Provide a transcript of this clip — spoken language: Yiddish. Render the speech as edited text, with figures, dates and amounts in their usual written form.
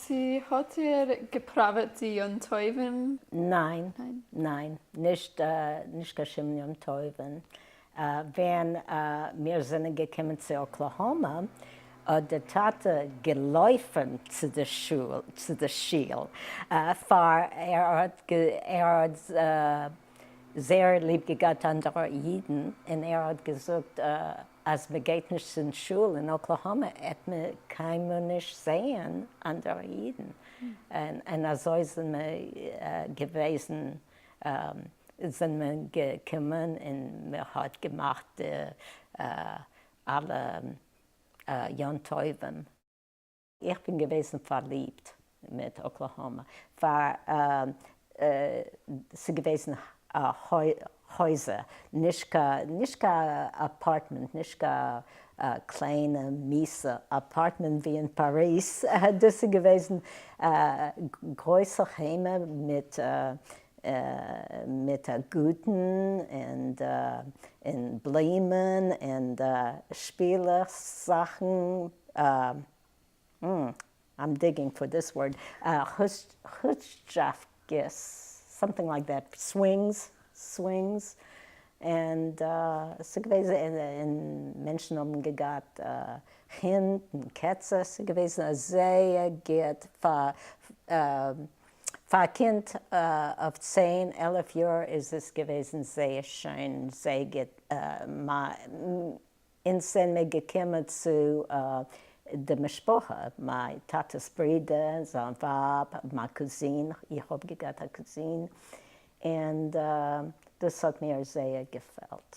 צו האט איר געפראוועט די יום טובים? ניין, ניין, נישט נישט קיין שום יום טובים. ווען מיר זענען געקומען צו אקלאהאמא האט די טאטע געלויפן צו די שול, צו די שיל, פאר ער האט ער האט זייער ליב געהאט אנדערע אידן, און ער האט געזאגט אז מען גייט נישט צום שול אין אקלאהאמא עט מען קיינמאל נישט זעהן אנדערע אידן, און אזוי זענען מיר געוועזן, זענען מיר געקומען און מען האט געמאכט אלע יום טובים. איך בין געוועזן פארליבט מיט אקלאהאמא פאר ס'געוועזן הויזער, נישט קיין אפארטמענט, נישט קיין קליינע מיסע אפארטמענט ווי אין פאריז, דאס איז געוועזן גרויסע היימער מיט מיט א גארטן און בלומען און שפילעכס זאכן, I'm digging for this word, כרושטשאווקעס, something like that, swings, swings, און ס'געוועזן און מענטשן האבן געגאט הינט און קעצער, ס'געוועזן א זייער גוט פאר פאר א קינד אויף 10 11 יאר איז עס געוועזן זייער שיין, זייער גוט, אונז זענען מיר געקומען צו די משפחה, מיין טאטע'ס ברודער, זיין ווייב, מיין קוזין, איך האב געהאט א קוזין, און דאס האט מיר זייער געפעלט.